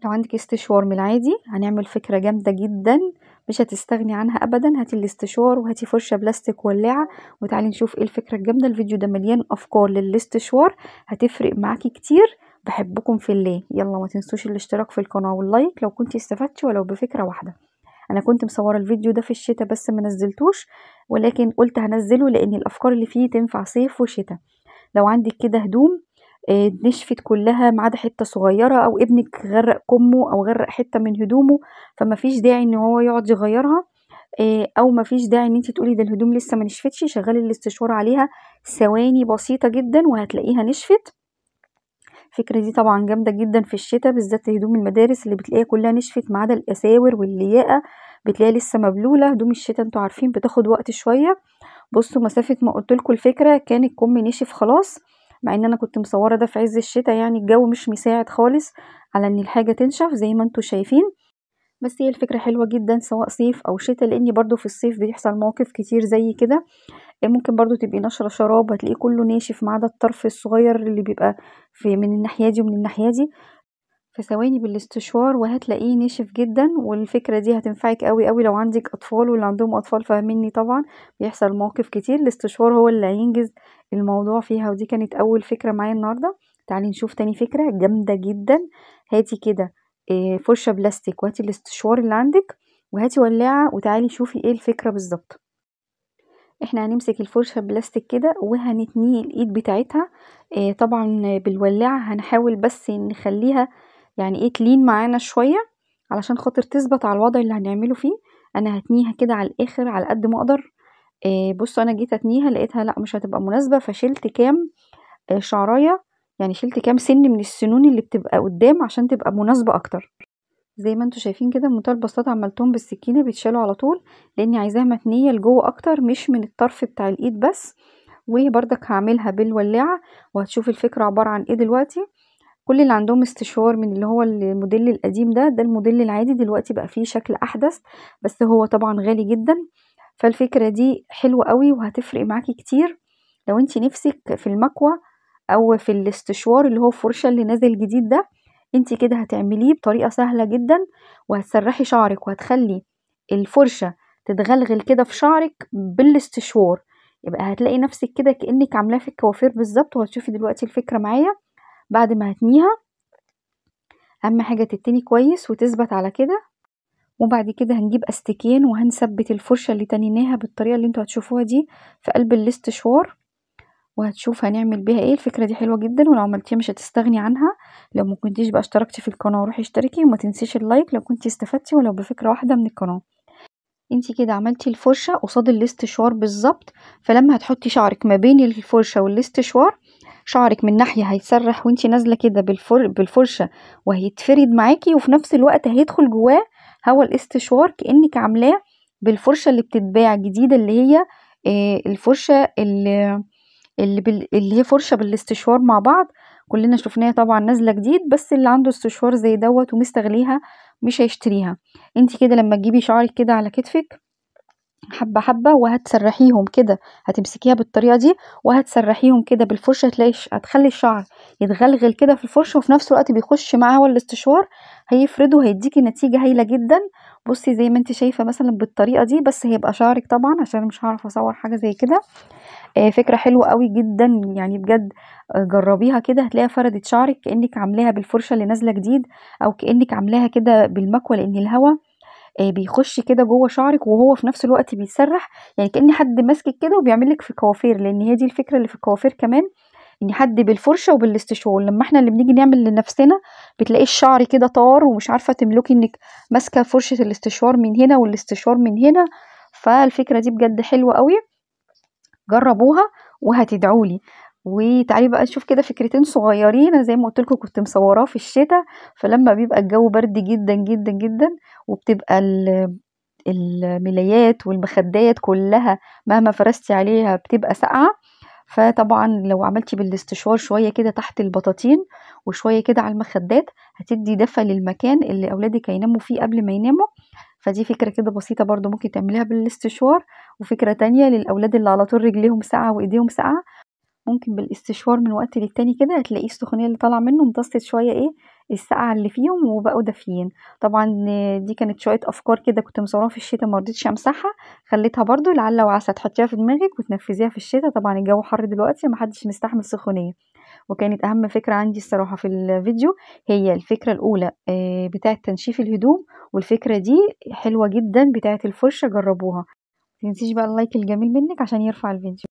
لو عندك استشوار من العادي هنعمل فكرة جامدة جدا مش هتستغني عنها ابدا. هاتي الاستشوار وهاتي فرشة بلاستيك ولاعة وتعالي نشوف ايه الفكرة الجامدة. الفيديو ده مليان افكار للاستشوار هتفرق معاكي كتير. بحبكم في الله، يلا ما تنسوش الاشتراك في القناة وال like لو كنتي استفدتي ولو بفكرة واحدة. انا كنت مصورة الفيديو ده في الشتاء بس ما نزلتوش، ولكن قلت هنزله لان الافكار اللي فيه تنفع صيف وشتاء. لو عندك كده هدوم نشفت كلها ما عدا حتة صغيرة، او ابنك غرق كمه او غرق حتة من هدومه، فما فيش داعي ان هو يقعد يغيرها، او ما فيش داعي ان انت تقولي ده الهدوم لسه ما نشفتش. شغلي الاستشوار عليها ثواني بسيطة جدا وهتلاقيها نشفت. الفكرة دي طبعا جامدة جدا في الشتاء، بالذات هدوم المدارس اللي بتلاقيها كلها نشفت ما عدا الاساور واللياقه بتلاقيها لسه مبلوله. هدوم الشتاء انتوا عارفين بتاخد وقت شوية. بصوا مسافة ما قلت لكم الفكرة كان الكم نشف خلاص، مع ان انا كنت مصوره ده في عز الشتاء، يعني الجو مش مساعد خالص على ان الحاجة تنشف زي ما انتوا شايفين. بس هي الفكرة حلوة جدا سواء صيف او شتاء، لان برضو في الصيف بيحصل مواقف كتير زي كده. ممكن برضو تبقي نشره شراب هتلاقيه كله ناشف ما عدا الطرف الصغير اللي بيبقى في من الناحية دي ومن الناحية دي، في ثواني بالاستشوار وهتلاقيه ناشف جدا. والفكرة دي هتنفعك قوي قوي لو عندك اطفال، واللي عندهم اطفال فاهميني طبعا بيحصل مواقف كتير، الاستشوار هو اللي هينجز الموضوع فيها. ودي كانت اول فكرة معايا النهارده. تعالي نشوف تاني فكرة جامدة جدا. هاتي كده فرشه بلاستيك وهاتي الاستشوار اللي عندك وهاتي ولاعه وتعالي شوفي ايه الفكرة بالظبط. احنا هنمسك الفرشة بلاستيك كده وهنتنيه الايد بتاعتها، طبعا بالولاعه، هنحاول بس نخليها يعني ايه تلين معانا شوية علشان خاطر تثبت على الوضع اللي هنعمله فيه. انا هتنيها كده على الاخر على قد ما اقدر. بصوا انا جيت اتنيها لقيتها لا مش هتبقى مناسبة، فشلت كام شعرايه، يعني شلت كام سن من السنون اللي بتبقى قدام عشان تبقى مناسبة اكتر. زي ما انتوا شايفين كده بمنتهى البساطة عملتهم بالسكينة بيتشالوا على طول، لاني عايزاها متنيه لجوه اكتر مش من الطرف بتاع الايد بس. وبرضك هعملها بالولاعه وهتشوفي الفكرة عبارة عن ايه دلوقتي. كل اللي عندهم استشوار من اللي هو الموديل القديم ده، ده الموديل العادي، دلوقتي بقى فيه شكل احدث بس هو طبعا غالي جدا. فالفكرة دي حلوة قوي وهتفرق معاكي كتير لو انتي نفسك في المكوه او في الاستشوار اللي هو الفرشة اللي نازل جديد ده. انتي كده هتعمليه بطريقة سهلة جدا، وهتسرحي شعرك وهتخلي الفرشة تتغلغل كده في شعرك بالاستشوار، يبقى هتلاقي نفسك كده كانك عاملاه في الكوافير بالظبط. وهتشوفي دلوقتي الفكرة معايا بعد ما هتنيها. اهم حاجة تتني كويس وتثبت على كده. وبعد كده هنجيب استيكين وهنثبت الفرشة اللي تنيناها بالطريقة اللي انتوا هتشوفوها دي في قلب الاستشوار، وهتشوف هنعمل بيها ايه. الفكرة دي حلوة جدا ولو عملتيها مش هتستغني عنها. لو ما كنتيش بقى اشتركتي في القناة روحي اشتركي، وما تنسيش ال like لو كنتي استفدتي ولو بفكره واحدة من القناة. انتي كده عملتي الفرشة قصاد الاستشوار بالظبط، فلما هتحطي شعرك ما بين الفرشة والاستشوار شعرك من ناحية هيتسرح وانتي نازله كده بالفرشه وهيتفرد معاكي، وفي نفس الوقت هيدخل جواه هوا الاستشوار كانك عاملاه بالفرشه اللي بتتباع جديدة، اللي هي الفرشة اللي هي فرشه بالاستشوار مع بعض، كلنا شفناها طبعا نازله جديد، بس اللي عنده استشوار زي دوت ومستغليها مش هيشتريها. انتي كده لما تجيبي شعرك كده على كتفك حبه حبه وهتسرحيهم كده، هتمسكيها بالطريقة دي وهتسرحيهم كده بالفرشه، هتلاقي هتخلي الشعر يتغلغل كده في الفرشة، وفي نفس الوقت بيخش معاه هو الاستشوار هيفرده، هيديكي نتيجة هايلة جدا. بصي زي ما انت شايفه مثلا بالطريقة دي، بس هيبقى شعرك طبعا عشان مش هعرف اصور حاجة زي كده. فكرة حلوة قوي جدا يعني بجد، جربيها كده هتلاقيها فردت شعرك كانك عاملاها بالفرشه اللي نازله جديد، او كانك عاملاها كده بالمكوه، لان الهوا بيخش كده جوه شعرك وهو في نفس الوقت بيسرح، يعني كأن حد ماسكك كده وبيعمل لك في كوافير، لان هي دي الفكرة اللي في الكوافير كمان، ان حد بالفرشه وبالاستشوار. لما احنا اللي بنيجي نعمل لنفسنا بتلاقي الشعر كده طار ومش عارفه تملكي انك ماسكه فرشه الاستشوار من هنا والاستشوار من هنا. فالفكرة دي بجد حلوة قوي، جربوها وهتدعولي. وتعالي بقى نشوف كده فكرتين صغيرين. انا زي ما قلت لكم كنت مصوراه في الشتاء، فلما بيبقى الجو برد جدا جدا جدا وبتبقى الملايات والمخدات كلها مهما فرستي عليها بتبقى ساقعه، فطبعا لو عملتي بالاستشوار شوية كده تحت البطاطين وشوية كده على المخدات هتدي دفى للمكان اللي اولادك هيناموا فيه قبل ما يناموا. فدي فكرة كده بسيطة برضو ممكن تعمليها بالاستشوار. وفكره تانية للاولاد اللي على طول رجليهم ساقعه وايديهم ساقعه، ممكن بالاستشوار من وقت للتاني كده هتلاقيه السخونيه اللي طالعه منه امتصت شوية ايه السقعه اللي فيهم وبقوا دافيين. طبعا دي كانت شوية افكار كده كنت مصوراها في الشتاء ما رضيتش امسحها، خليتها برضو لعل وعسى تحطيها في دماغك وتنفذيها في الشتاء. طبعا الجو حر دلوقتي ومحدش مستحمل سخونيه. وكانت اهم فكرة عندي الصراحة في الفيديو هي الفكرة الاولى بتاعه تنشيف الهدوم، والفكرة دي حلوة جدا بتاعه الفرشة، جربوها. متنسيش بقى ال like الجميل منك عشان يرفع الفيديو.